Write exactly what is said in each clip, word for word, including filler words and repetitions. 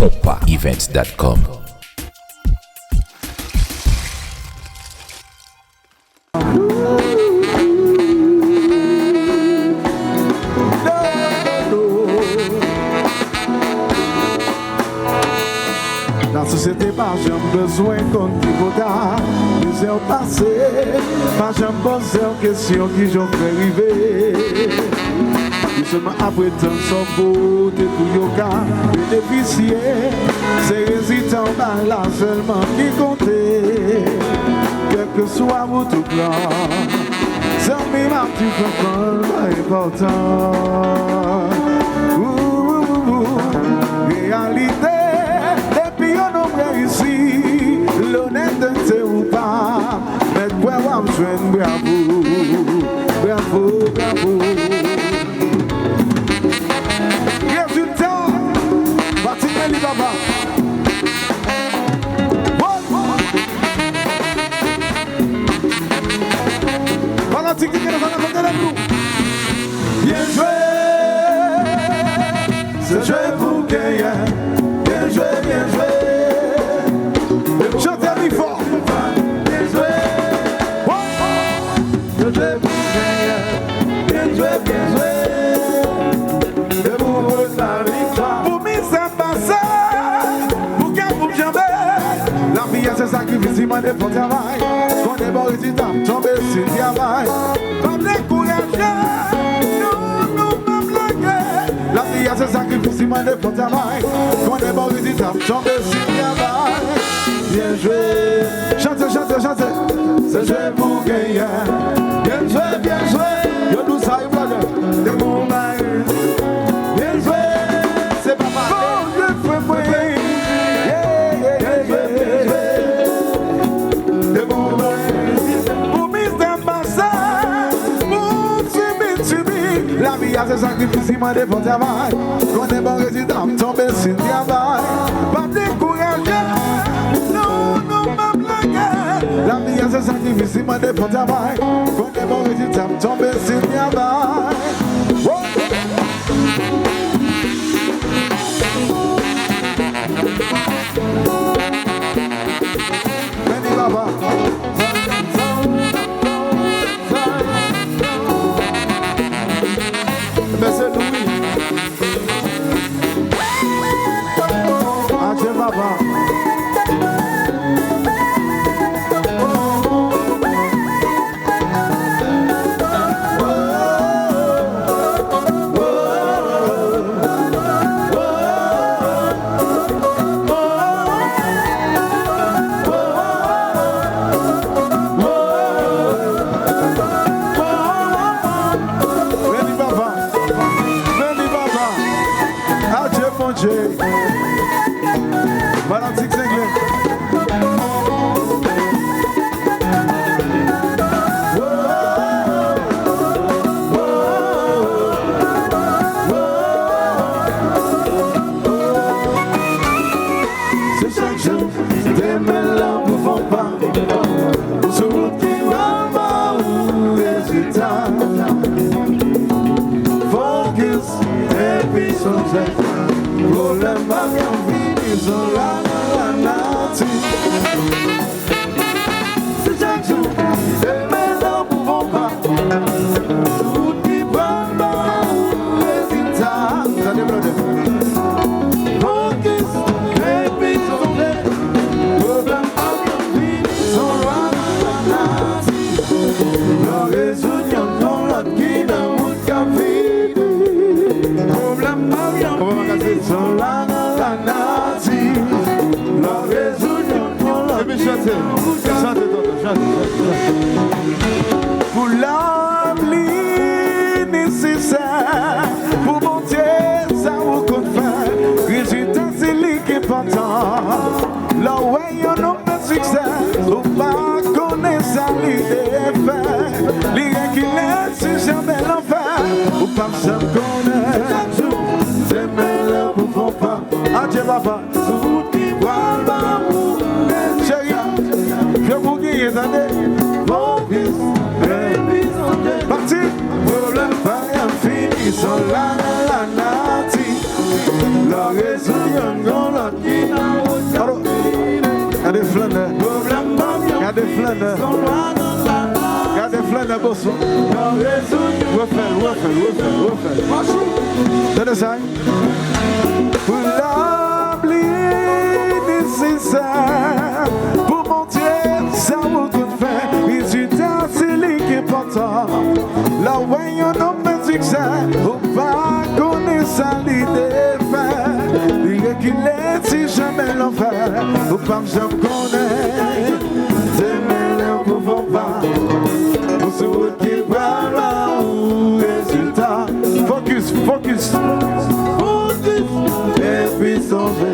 Ponpa Events dot com. Lasosyete pa janm bezwen konn ki pota mizè w pase, pa janm poze w kesyon kijan w fè rive. Yo sèlman ap pretann sa w pote pou yo ka benefisye. Se rezilta w bay la sèlman ki konte. Kèlkeswa wout ou pran, zanmi m ap di pran, pran l pa enpòtan. Ou, ou, ou, ou. Reyalite, depi yon nonm reyisi, lonètete ou pa, mèt kwè w ap jwenn bravo, bravo, bravo. Rezilta, Patrick Nelly, papa. Fanatik ki gen fanatik de nou. Byen jwe. Se jwe pou genyen. Byen jwe, byen jwe. Chante pi fò. Byen jwe. Byen jwe pou genyen. Byen jwe, byen jwe. E pou pote laviktwa. Pou mizè pase, pou kè pou janbe. Lavi a se sakrifis, li mande fò travay. Konnen bon rezilta, tonbe si travay. Pa dekouraje, nou, nou p ap lage. Lavi a se sakrifis, li mande fò travay. Konnen bon rezilta, tonbe si travay. Byen jwe. Chante, chante, chante. Se jwe pou genyen. Byen jwe, byen jwe. Yo di w sa, yo plage. Depi w bay. Byen jwe. Se pa pale. Bondye fè mwen. Byen jwe, byen jwe. Depi w bay. Pou mizè pase, pou sibi, sibi. Lavi a se sakrifis, li mande fò travay. Konnen bon rezilta, tonbe si travay. Pa dekouraje, non, non, p ap lage. Lavi a se sakrifis, li mande fò travay. Konnen bon rezilta, tonbe si travay. Wo! Mèsi, papa. Mesye Louis. Adye, papa. Mèsi, papa. Mèsi, papa. Adye, Bondye. Fanatik Zenglen. Se chak jou, demen lan pou fè w pa. Sou wout ki pral ba ou rezilta. Fokis, epi sonje, pwoblèm pa janm fini, se w la nan lanati. Se chak jou, demen lan pou fè w pa. Sou wout ki pral ba ou rezilta. Tande, brother. Fokis, epi sonje, pwoblèm pa janm fini, se w la nan lanati. Lè w rezoud yonn, yon lòt ki nan wout k ap vini. Pwoblèm pa janm fini, se w la nan lanati. Lè w rezoud yonn, yon lòt ki nan wout k ap vini. Chante, tonton, chante, chante, chante. Pou lapli nesesè, pou Bondye sa ou konn fè, rezilta se li k enpòtan. Lè w wè yon nonm fè siksè, ou pa konnen sa li te fè. Li rekile sou chemen lanfè, ou p ap janm konnen. Chak jou, se men lè pou fè w pa. Adye, papa. Sou wout ki pral ba ou. Cheri, fè pou genyen, tande. Fokis, epi sonje. Pati. Pwoblèm pa janm fini, se w la nan lanati. Lè w rezoud yonn, yon lòt Gade flannè boso. Refè l, refè l, refè l, refè l. Tande sa, wi. Pou lapli nesesè, pou Bondye, sa ou konn fè. Rezilta, se li ki enpòtan. Lè w wè yon nonm nan siksè, ou pa konnen sa li te fè. Li rekile si chemen lanfè, ou p ap janm konnen. Demen lè w pou fon pa, ou sou wout ki pral ba ou rezilta. Fokis, fokis. Fokis, epi sonje,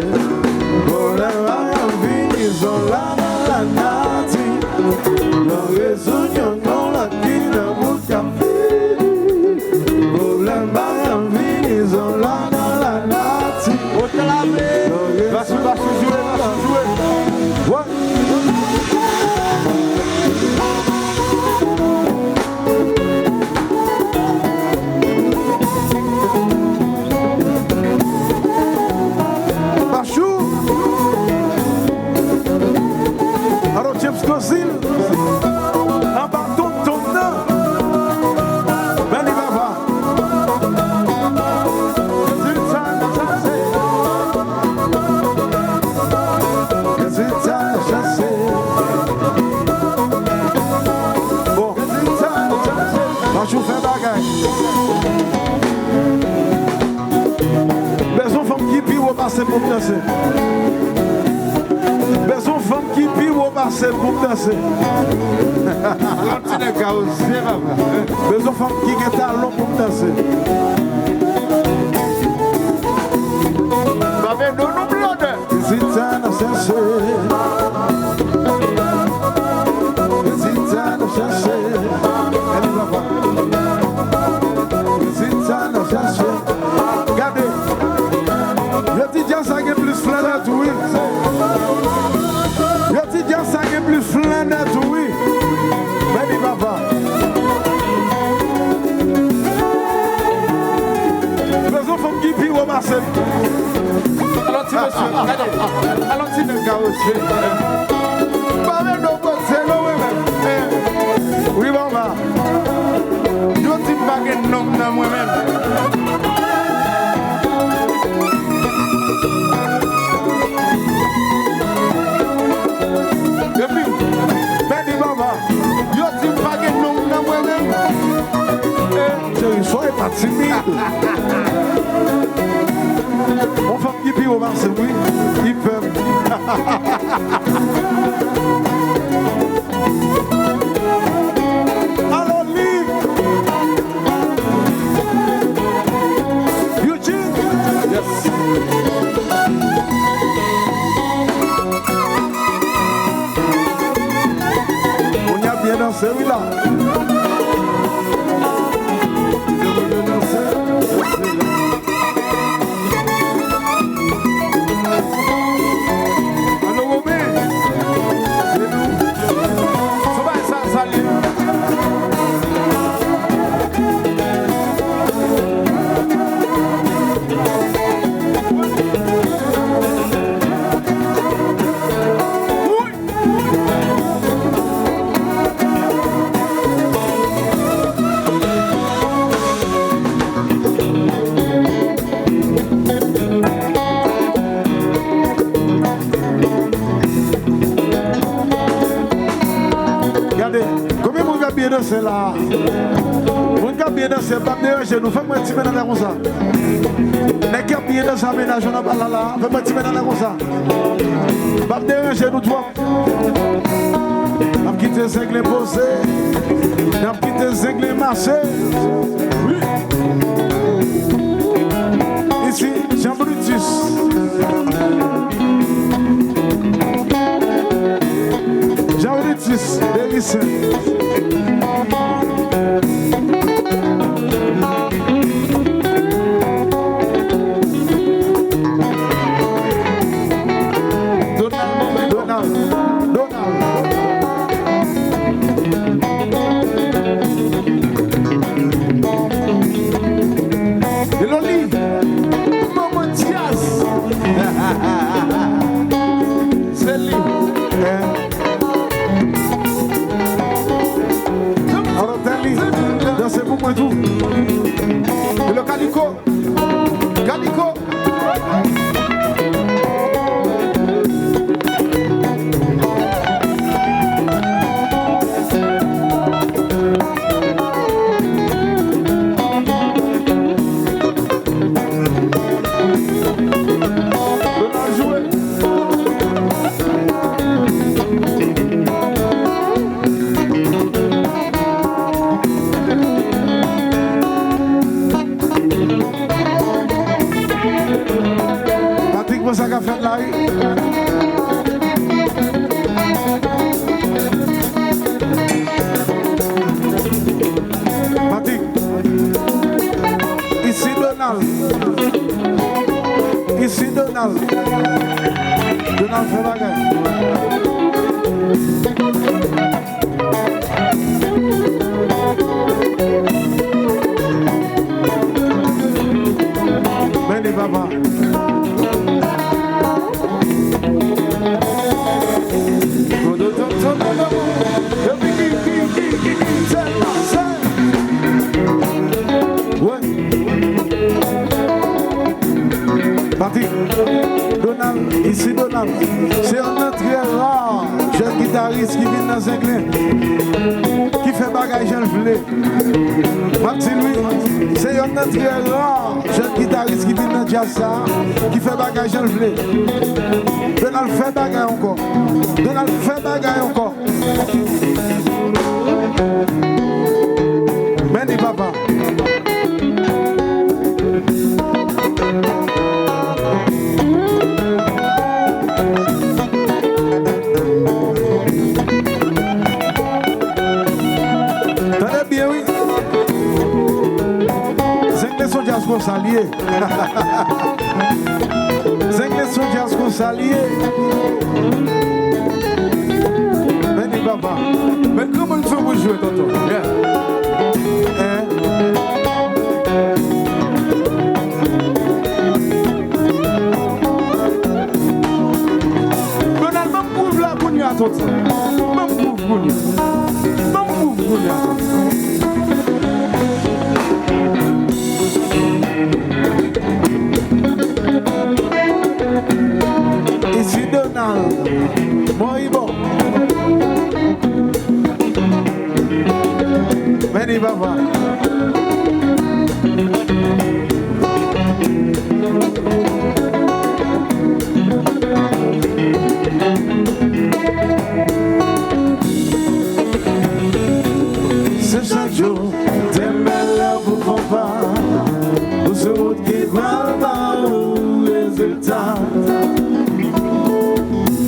pwoblèm pa ka vini sèl la nan lanati. Nan rezon yon non la ki nan bout k ap fini. Pwoblèm pa ka vini sèl la nan lanati. Oklame. Basou, basou, jwe, basou, jwe. Wè. Bachou. Alò, James Cosil. Anba tonton nan. Bèl papa. Rezilta n ap chache. Rezilta n ap chache. Bon. Rezilta n ap chache. Bachou fè bagay. Bezwen fanm ki pi wo pase pou m danse. Bezwen fanm ki pi wo pase pou m danse. Yon ti nèg ka oze, papa. Bezwen fanm ki gen talon pou m danse. Babendo nou blòdè. Rezilta n ap chache. Rezilta n ap chache. Ann papa. Rezilta n ap chache. Gade. Yo di djaz sa gen plis flannè tou, wi. Yo di djaz sa gen plis flannè tou, wi. Bèl papa. Bezwen fanm ki pi wo pase m. Alò ti mesye, gade. Alò ti nèg ka oze. Pa vle nou koze non mwen menm. Eh, wi, papa. Yo di m pa gen nonm nan mwen menm. Epi, bèl papa. Yo di m pa gen nonm nan mwen menm. Eh, cheri, soyez pas timide. Yon fanm ki pi wo pase m, wi. Li pè m. Alò, li. Eugene. Yes. Moun y ap byen danse, wi, la. Allo, Romain. Se nou. Sou bay sa, sali. Woy! Gade, konbyen moun k ap byen danse la? Moun k ap byen danse, pa ap deranje nou. Fè m wè ti men nan konsa. Nèg k ap byen danse a mennaj yo nan bal la, la. Fè m wè ti men nan konsa. Pa ap deranje nou twòp. N ap kite zenglen poze. N ap kite zenglen mache. Wi. Isi, Jean Brutus. Jean Brutus, Delissaint. Donald, Donald, Donald. Eloli, manman djaz. Se li. Eh. Pou mwen tou. Hello, Kaliko. Kaliko. Donald jwe. Patrick, bon, sa k ap fèt la, wi. Patrick, isi Donald. Isi Donald. Donald fè bagay. Men li papa. Epi ki, ki, ki, ki, ki, sèl, sèl. Wè. Patrick, Donald, isi Donald. Se youn nan trè ra jèn gitaris ki vin nan Zenglen, ki fè bagay jan l vle. M ap di l wi, se youn nan trè ra jèn gitaris ki vin nan djaz sa a, ki fè bagay jan l vle. Donald fè bagay ankò. Donald fè bagay ankò. Men li papa. Tande byen wi. Zenglen se yon djaz konsa li ye. Zenglen se yon djaz konsa li ye. Men li papa. Men kòman l fè pou jwe, tonton? Yeah. Hein? Donald, ban m gwouv la kounye a, tonton. Ban m gwouv kounye a. Ban m gwouv kounye a, tonton. Isi Donald, Moribon. Men li papa. Se chak jou, demen lè pou konpa. Ou se wout ki pral ba ou rezilta.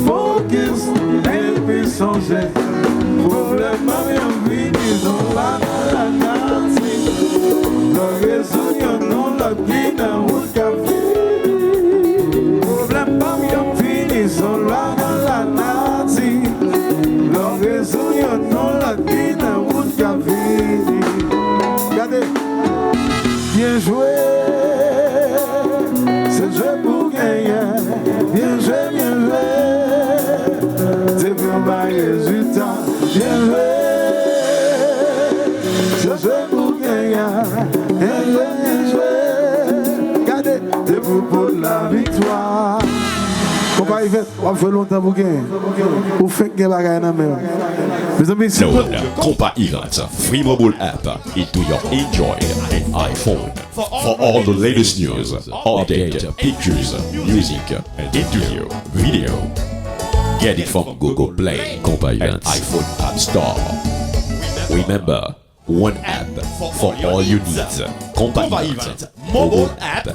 Fokis epi sonje, pwoblèm pa vin vini, nou pa nan lanati. Lè w rezoud youn, yon lòt ki nan wout k ap vini. Pwoblèm pa vin vini, se yon lwa nan lanati. Lè w rezoud youn, yon lòt ki nan wout k ap vini. Gade. Byen jwe, se jwe pou genyen. Byen jwe, byen jwe. Depi w bay rezilta, byen jwe. Se jwe pou genyen. Byen jwe, byen jwe. Gade, depi w pot laviktwa. Konpa Event, w ap jwe lontan pou genyen. Ou fenk gen bagay nan men w. Mezanmi, si w pot Download Konpa Event free mobile app into your Android and iPhone. For all the latest news, update, pictures, music, and interview, video. Get it from Google Play, Konpa Event, iPhone App Store. Remember, one app for all your needs. Konpa Event, mobile app.